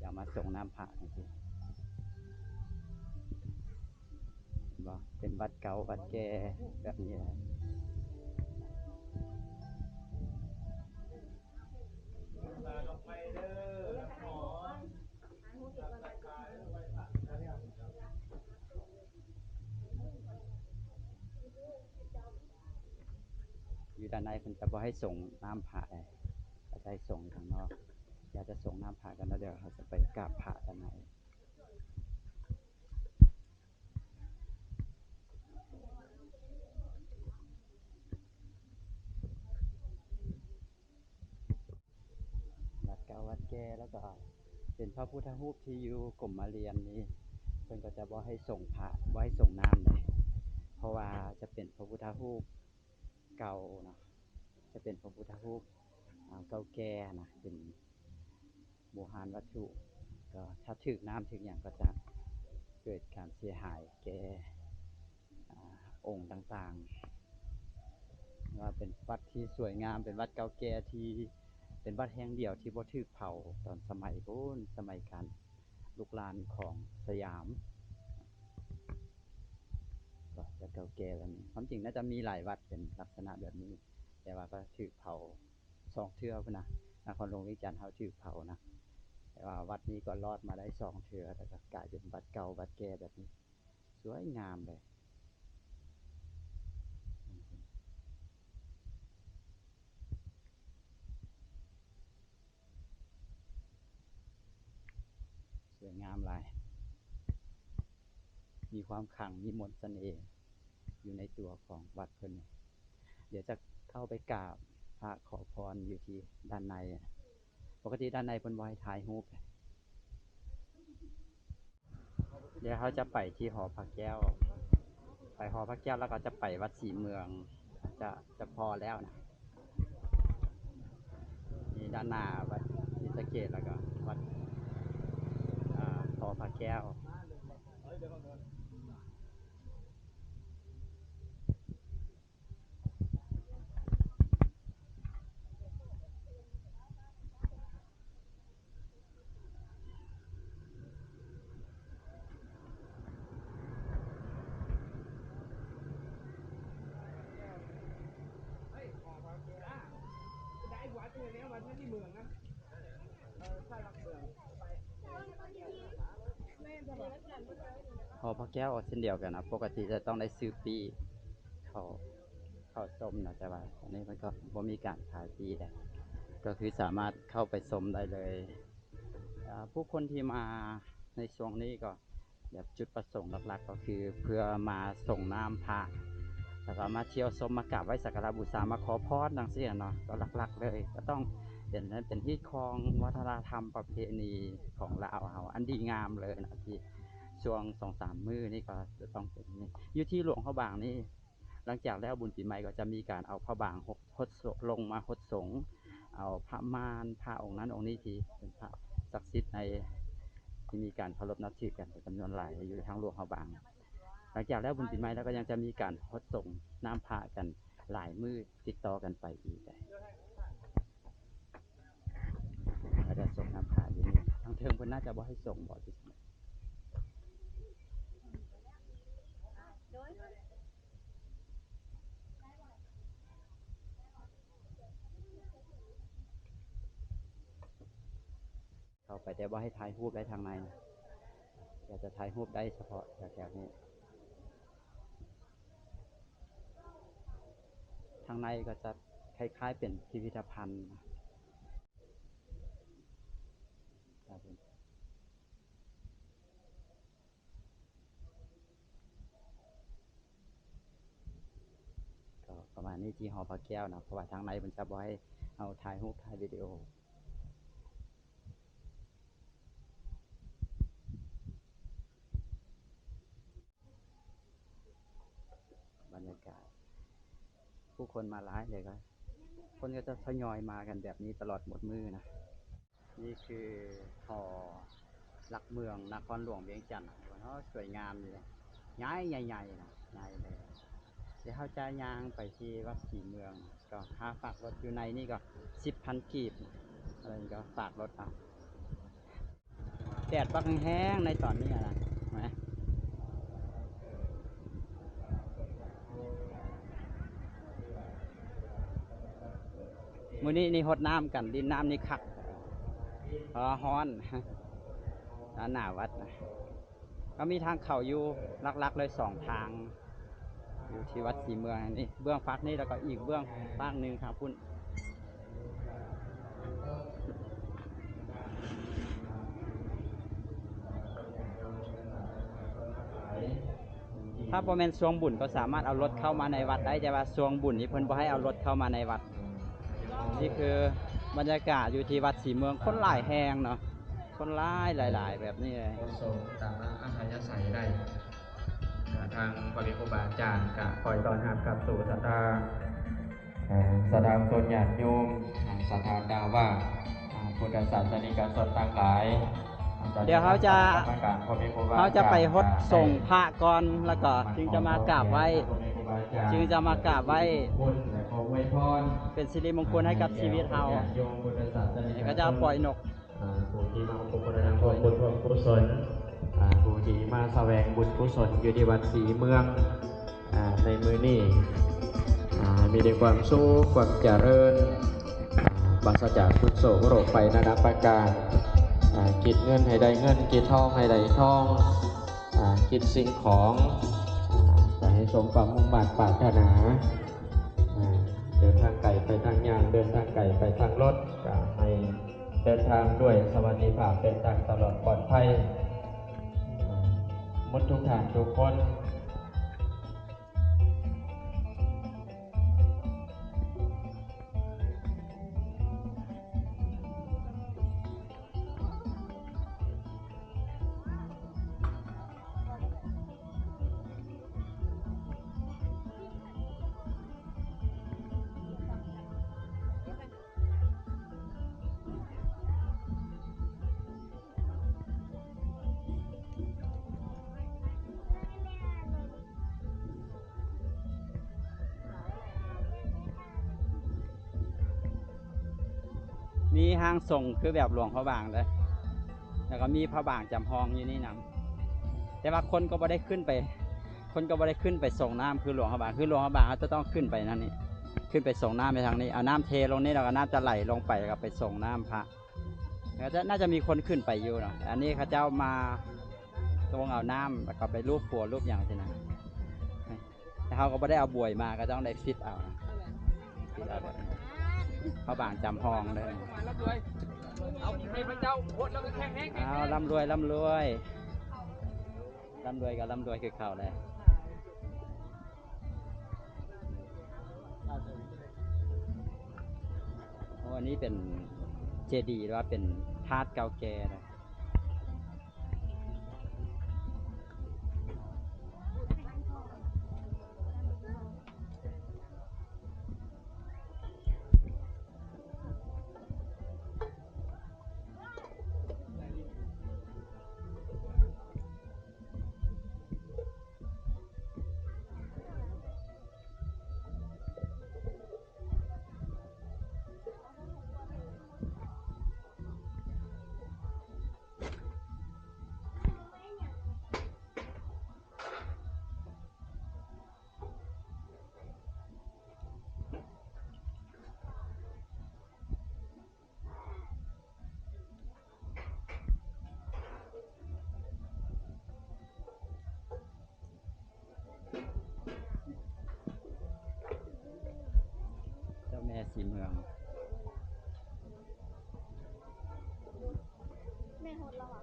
ຢາກມາສົງນ້ຳພະຈັ່ງຊີ້. ເຫັນບໍ່? ເປັນວັດເກົ່າວັດແກ່ແບບນີ້ແຫຼະ. ຢູ່ດ້ານໃນເພິ່ນຈະບໍ່ໃຫ້ສົງນ້ຳພະເດ້, ເຂົາຈະໃຫ້ສົງຢູ່ຂ້າງນອກ. ຢາກຈະສົງນ້ຳພະກັນແລ້ວ ດຽວເຮົາຈະໄປກາບພະດ້ານໃນ. ວັດເກົ່າວັດແກ່ ແລ້ວກໍເປັນພະພຸດທະຮູບທີ່ຢູ່ກົມມະລຽນນີ້ ເພິ່ນກໍຈະບໍ່ໃຫ້ສົງພະ ບໍ່ໃຫ້ສົງນ້ຳເດ້ ເພາະວ່າຈະເປັນພະພຸດທະຮູບເກົ່າເນາະ, ຈະເປັນພະພຸດທະຮູບ ອ່າ ເກົ່າແກ່ນະ, ເປັນ ໂບຮານວັດຖຸ ກໍຖ້າຖືກນ້ຳຖືກຫຍັງກໍຈະເກີດການເສຍຫາຍແກ່ ອ່າ ອົງຕ່າງໆ. ວ່າເປັນວັດທີ່ສວຍງາມ, ເປັນວັດເກົ່າແກ່ທີ່ ເປັນວັດແຫ່ງດຽວທີ່ບໍ່ຖືກເຜົາຕອນສະໄໝພຸ້ນ, ສະໄໝການລຸກລານຂອງສະຫຍາມ. ກໍຈະເກົ່າແກ່ແບບນີ້. ຄວາມຈິງໜ້າຈະມີຫຼາຍວັດເປັນລັກສະນະແບບນີ້, ແຕ່ວ່າກໍຖືກເຜົາ ສອງເທື່ອພຸ້ນນະ, ນະຄອນຫຼວງວຽງຈັນເຮົາຖືກເຜົານະ, ແຕ່ວ່າວັດນີ້ກໍລອດມາໄດ້ສອງເທື່ອ ແລ້ວກໍກາຍເປັນວັດເກົ່າວັດແກ່ແບບນີ້ ສວຍງາມເລີຍ, ສວຍງາມຫຼາຍ. ມີຄວາມຂລັງ ມີມົນສະເໜ່ຢູ່ໃນຕົວຂອງວັດເພິ່ນ. ດຽວຈະເຂົ້າໄປກາບພະຂໍພອນຢູ່ທີ່ດ້ານໃນ. ປົກກະຕິດ້ານໃນເພິ່ນບໍ່ໃຫ້ຖ່າຍຮູບ. ດຽວເຮົາຈະໄປທີ່ຫໍພະແກ້ວ, ໄປຫໍພະແກ້ວແລ້ວກໍຈະໄປວັດສີເມືອງ. ຈະ ຈະພໍແລ້ວນະ. ນີ້ດ້ານໜ້າວັດ ເກດ ແລ້ວກໍວັດ ອ່າ ຫໍພະແກ້ວ. ຫໍພະແກ້ວກໍເຊັ່ນດຽວກັນນະ ປົກກະຕິຈະຕ້ອງໄດ້ຊື້ປີ້ເຂົ້າ ເຂົ້າຊົມນະ ແຕ່ວ່າຕອນນີ້ມັນກໍບໍ່ມີການຂາຍປີ້ແລ້ວ ກໍຄືສາມາດເຂົ້າໄປຊົມໄດ້ເລີຍ. ອາ ຜູ້ຄົນທີ່ມາໃນຊ່ວງນີ້ກໍ ແບບຈຸດປະສົງຫຼັກໆ ກໍຄືເພື່ອມາສົ່ງນ້ຳພະ ແລ້ວກໍມາທ່ຽວຊົມ ມາກາບໄຫວ້ສັກກາລະບູຊາ ມາຂໍພອນຈັ່ງຊີ້ນະເນາະ. ກໍຫຼັກໆ ເລີຍກໍຕ້ອງເປັນ ເປັນຮີດຄອງວັດທະນະທຳປະເພນີຂອງລາວເຮົາ ອັນດີງາມເລີຍນະ ທີ່ຊ່ວງສອງສາມມື້ນີ້ກໍຈະຕ້ອງເປັນນີ້. ຢູ່ທີ່ຫຼວງພະບາງນີ້ ຫຼັງຈາກແລ້ວບຸນປີໃໝ່ກໍຈະມີການເອົາພະບາງຫົດ ຫົດສົງ ລົງມາຫົດສົງ ເອົາພະມ່ານ ພະອົງນັ້ນອົງນີ້ທີ່ເປັນພະສັກສິດໃນ ທີ່ມີການເຄົາລົບນັບຖືກັນເປັນຈຳນວນຫຼາຍຢູ່ທາງຫຼວງພະບາງ. ຫຼັງຈາກແລ້ວບຸນປີໃໝ່ແລ້ວກໍຍັງຈະມີການຫົດສົງນ້ຳພະກັນຫຼາຍມື້ຕິດຕໍ່ກັນໄປອີກ. ເຂົາຈະສົງນ້ຳພະຢູ່ນີ້ ທາງເທິງເພິ່ນໜ້າຈະບໍ່ໃຫ້ສົງບໍ ເຂົ້າໄປແຕ່ບໍ່ໃຫ້ຖ່າຍຮູບໄດ້ທາງໃນ ຢາກຈະຖ່າຍຮູບໄດ້ສະເພາະແຖວໆນີ້. ທາງໃນກໍຈະຄ້າຍໆເປັນພິພິທະພັນ. ກໍປະມານນີ້ທີ່ຫໍພະແກ້ວເນາະ ເພາະວ່າທາງໃນເພິ່ນຈະບໍ່ໃຫ້ເຮົາຖ່າຍຮູບ ຖ່າຍວິດີໂອ. ບັນຍາກາດ ຜູ້ຄົນມາຫຼາຍເລີຍ ກໍຄົນກໍຈະທະຍອຍມາກັນແບບນີ້ຕະຫຼອດໝົດມື້ນະ. ນີ້ຄືຫໍຫຼັກເມືອງນະຄອນຫຼວງວຽງຈັນ ເນາະ ສວຍງາມຢູ່ເດ ໃຫຍ່ ໃຫຍ່ໆນະ ໃຫຍ່ເລີຍ. ດຽວເຮົາຈະຍ່າງໄປທີ່ວັດສີເມືອງ ກໍຄ່າຝາກລົດຢູ່ໃນນີ້ກໍສິບພັນກີບ ອັນນີ້ກໍຝາກລົດເອົາ. ແດດບັກແຮງໃນຕອນນີ້ນະ ມື້ນີ້ນີ້ຫົດນ້ຳກັນ ຫຼິ້ນນ້ຳນີ້ຄັກ ເພາະວ່າຮ້ອນ ໜ້າໜາວວັດນະ. ກໍມີທາງເຂົ້າຢູ່ຫຼັກໆເລີຍສອງທາງ ຢູ່ທີ່ວັດສີເມືອງນີ້ ເບື້ອງຟາກນີ້ ແລ້ວກໍອີກເບື້ອງຟາກໜຶ່ງທາງພຸ້ນ. ຖ້າບໍ່ແມ່ນຊ່ວງບຸນກໍສາມາດເອົາລົດເຂົ້າມາໃນວັດໄດ້ ແຕ່ວ່າຊ່ວງບຸນນີ້ເພິ່ນບໍ່ໃຫ້ເອົາລົດເຂົ້າມາໃນວັດ. ນີ້ຄືບັນຍາກາດຢູ່ທີ່ວັດສີເມືອງ ຄົນຫຼາຍແຮງເນາະ ຄົນຫຼາຍຫຼາຍໆແບບນີ້ເລີຍ. ກໍສົງຕາມອັດທະຍາໄສໄດ້ ທາງພໍ່ແມ່ຄູບາອາຈານກະຄອຍຕ້ອນຮັບກັບສູ່ສັດທາ ເອີ ສັດທາຊົນຍາດໂຍມ ສັດທາດາວາ ພຸດທະສາສະນິກະຊົນທັງຫຼາຍ. ດຽວເຮົາຈະ ເຮົາຈະໄປຫົດສົງພະກ່ອນ ແລ້ວກໍຈຶ່ງຈະມາກາບໄຫວ້ ຈຶ່ງຈະມາກາບໄຫວ້ ເປັນສິລິມົງຄຸນໃຫ້ກັບຊີວິດເຮົາ. ເຂົາເຈົ້າປ່ອຍນົກ ອ່າ ຜູ້ທີ່ມາອຸປະຖາກຮ່ວມບຸນຮ່ວມກຸສົນ ອ່າ ຜູ້ທີ່ມາສະແຫວງບຸນກຸສົນຢູ່ທີ່ວັດສີເມືອງ ອ່າ ໃນມື້ນີ້ ອ່າ ມີແຕ່ຄວາມສຸກຄວາມຈະເລີນ ອ່າ ປາສະຈາກທຸກໂສກໂລກໄພນານາປະການ ອ່າ ຄິດເງິນໃຫ້ໄດ້ເງິນ ຄິດທອງໃຫ້ໄດ້ທອງ ອ່າ ຄິດສິ່ງຂອງ ອ່າ ກໍໃຫ້ສົມຄວາມມຸ່ງມາດປາດຖະໜາ ອ່າ ເດີນທາງໄກໄປທາງຍ່າງ ເດີນທາງໄກໄປທາງລົດ ກໍໃຫ້ ເດີນທາງດ້ວຍສະຫວັດດີພາບ ເດີນທາງຕະຫຼອດປອດໄພ ໝົດທຸກທ່ານທຸກຄົນ. ມີຮ່າງຊົງຄືແບບຫຼວງພະບາງເດ້ ແລ້ວກໍມີພະບາງຈຳລອງຢູ່ນີ້ນຳ ແຕ່ວ່າຄົນກໍບໍ່ໄດ້ຂຶ້ນໄປ ຄົນກໍບໍ່ໄດ້ຂຶ້ນໄປສົ່ງນ້ຳຄືຫຼວງພະບາງ ຄືຫຼວງພະບາງເຮົາຈະຕ້ອງຂຶ້ນໄປນັ້ນນີ້ ຂຶ້ນໄປສົ່ງນ້ຳໄປທາງນີ້ ເອົານ້ຳເທລົງນີ້ ແລ້ວກໍນ້ຳຈະໄຫຼລົງໄປ ແລ້ວກໍໄປສົ່ງນ້ຳພະ ແລ້ວຈະ ໜ້າຈະມີຄົນຂຶ້ນໄປຢູ່ເນາະ ອັນນີ້ເຂົາເຈົ້າມາຕົງເອົານ້ຳ ແລ້ວກໍໄປລູບຂົວລູບຫຍັງຊີ້ນະ. ແຕ່ເຮົາກໍບໍ່ໄດ້ເອົາບວຍມາ ກໍຕ້ອງໄດ້ຟິດເອົານະ ຟິດເອົາແບບນີ້ ພະບາງຈຳລອງເດີ. ເອົາໃຫ້ພະເຈົ້າໂຄດແລ້ວກໍແຂງແຮງ ເອົາ ລ່ຳລວຍ ລ່ຳລວຍ ລ່ຳລວຍກໍລ່ຳລວຍຄືເກົ່າແຫຼະ. ໂອ້ ອັນນີ້ເປັນເຈດີ ຫຼືວ່າເປັນທາດເກົ່າແກ່ນະ. ເຈົ້າແມ່ສີເມືອງ ແມ່ຮອດແລ້ວຫວາ?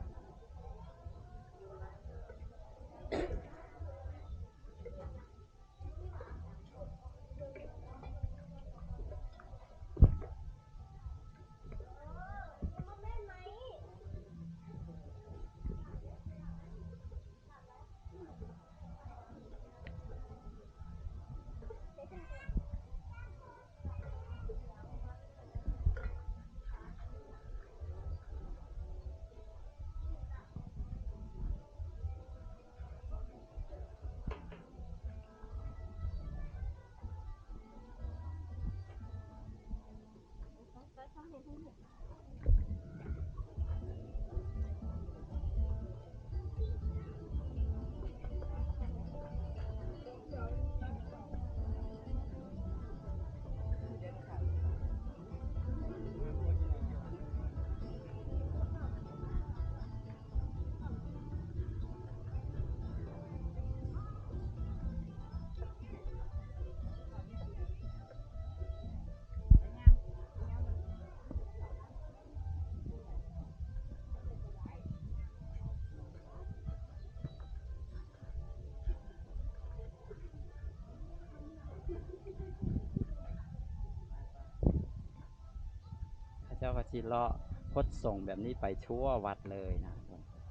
ເຂົາເຈົ້າກໍຊິເລາະຫົດສົງແບບນີ້ໄປທົ່ວວັດເລີຍນະ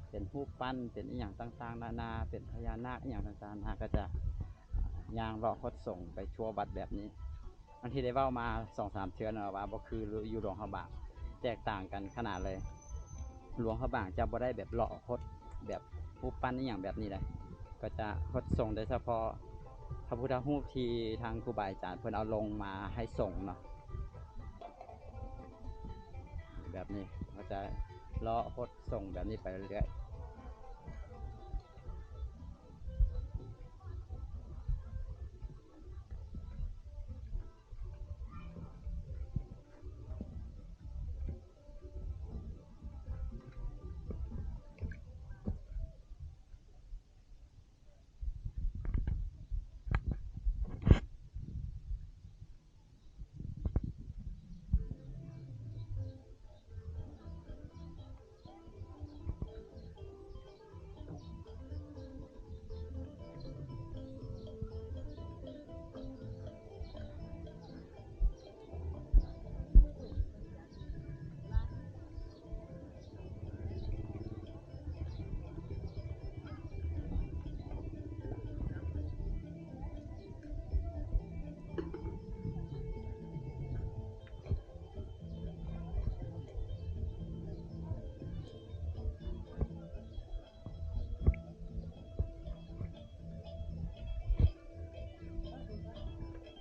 ເປັນຮູບປັ້ນ ເປັນອີ່ຫຍັງຕ່າງໆນານາ ເປັນພະຍານາກອີ່ຫຍັງຕ່າງໆນານາ ກໍຈະຍ່າງເລາະຫົດສົງໄປທົ່ວວັດແບບນີ້. ອັນທີ່ໄດ້ເວົ້າມາສອງສາມເທື່ອເນາະ ວ່າບໍ່ຄືຢູ່ຫຼວງພະບາງ ແຕກຕ່າງກັນຂະໜາດເລີຍ. ຫຼວງພະບາງຈະບໍ່ໄດ້ແບບເລາະຫົດແບບຮູບປັ້ນອີ່ຫຍັງແບບນີ້ເດ້ ກໍຈະຫົດສົງໂດຍສະເພາະພະພຸດທະຮູບທີ່ທາງຄູບາອາຈານເພິ່ນເອົາລົງມາໃຫ້ສົງເນາະ ແບບນີ້ ກໍຈະເລາະຫົດສົງແບບນີ້ໄປເລື້ອຍໆ.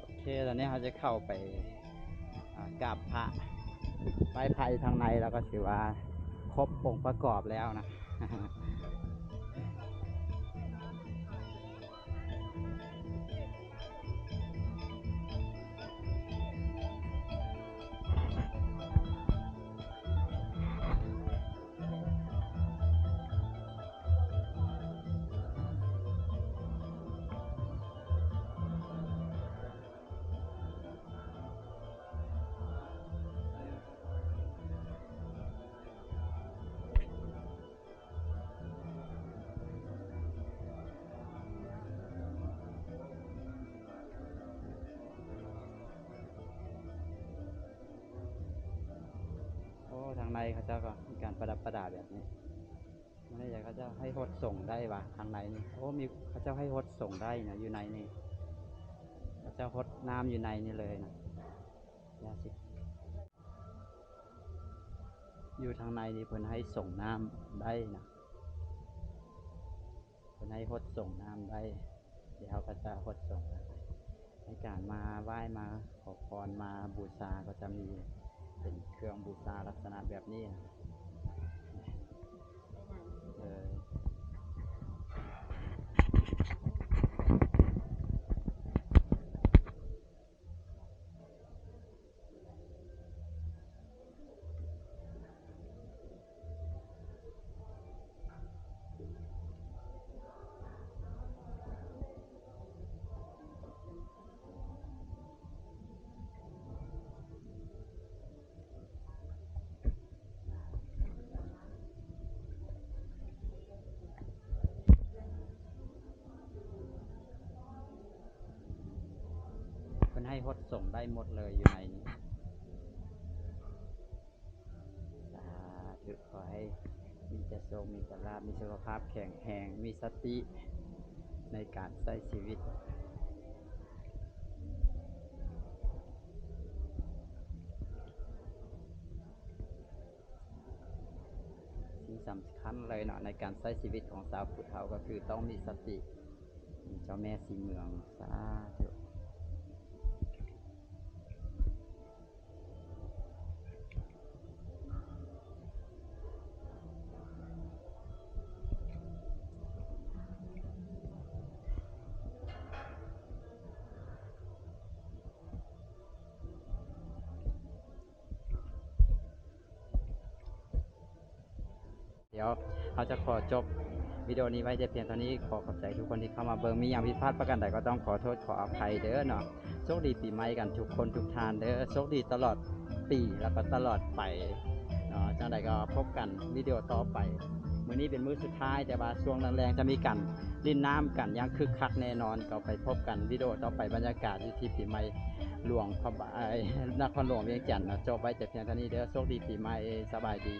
ໂອເຄ ຕອນນີ້ເຮົາຈະເຂົ້າໄປ ອາ ກາບພະ ໄວ້ພະຢູ່ທາງໃນ ແລ້ວກໍຖືວ່າຄົບອົງປະກອບແລ້ວນະ. ໂອ້ ທາງໃນເຂົາເຈົ້າກໍມີການປະດັບປະດາແບບນີ້. ມື້ນີ້ເຂົາເຈົ້າໃຫ້ຫົດສົງໄດ້ຫວາ ທາງໃນນີ້. ໂອ້ ມີ ເຂົາເຈົ້າໃຫ້ຫົດສົງໄດ້ນະ ຢູ່ໃນນີ້. ເຂົາເຈົ້າຫົດນ້ຳຢູ່ໃນນີ້ເລີຍນະ. ຢ່າຊິ ຢູ່ທາງໃນນີ້ເພິ່ນໃຫ້ສົງນ້ຳໄດ້ນະ. ເພິ່ນໃຫ້ຫົດສົງນ້ຳໄດ້. ດຽວເຮົາກໍຈະຫົດສົງ ໃນການມາໄຫວ້ມາຂໍພອນມາບູຊາ ກໍຈະມີເປັນເຄື່ອງບູຊາລັກສະນະແບບນີ້ນະ. ເອີ ເພິ່ນໃຫ້ຫົດສົງໄດ້ໝົດເລີຍຢູ່ໃນນີ້. ສາທຸ ຂໍໃຫ້ມີແຕ່ໂຊກ ມີແຕ່ລາບ ມີສຸຂະພາບແຂງແຮງ ມີສະຕິໃນການໃຊ້ຊີວິດ. ສິ່ງສຳຄັນເລີຍເນາະ ໃນການໃຊ້ຊີວິດຂອງຊາວຜູ້ເຖົ້າກໍຄືຕ້ອງມີສະຕິ ມີເຈົ້າແມ່ສີເມືອງ. ສາທຸ. ດຽວເຮົາຈະຂໍຈົບວິດີໂອນີ້ໄວ້ແຕ່ພຽງເທົ່ານີ້. ຂໍຂອບໃຈທຸກຄົນທີ່ເຂົ້າມາເບິ່ງ. ມີຫຍັງຜິດພາດປະການໃດກໍຕ້ອງຂໍໂທດຂໍອະໄພເດີເນາະ. ໂຊກດີປີໃໝ່ກັນທຸກຄົນທຸກທ່ານເດີ. ໂຊກດີຕະຫຼອດປີ ແລ້ວກໍຕະຫຼອດໄປເນາະ. ຈັ່ງໃດກໍພົບກັນວິດີໂອຕໍ່ໄປ. ມື້ນີ້ເປັນມື້ສຸດທ້າຍ ແຕ່ວ່າຊ່ວງແລງໆຈະມີການຫຼິ້ນນ້ຳກັນຢ່າງຄຶກຄັກແນ່ນອນ. ກໍໄປພົບກັນວິດີໂອຕໍ່ໄປ ບັນຍາກາດຢູ່ທີ່ປີໃໝ່ຫຼວງພະບາ ເອີຍ ນະຄອນຫຼວງວຽງຈັນເນາະ. ຈົບໄວ້ແຕ່ພຽງເທົ່ານີ້ເດີ. ໂຊກດີປີໃໝ່. ສະບາຍດີ.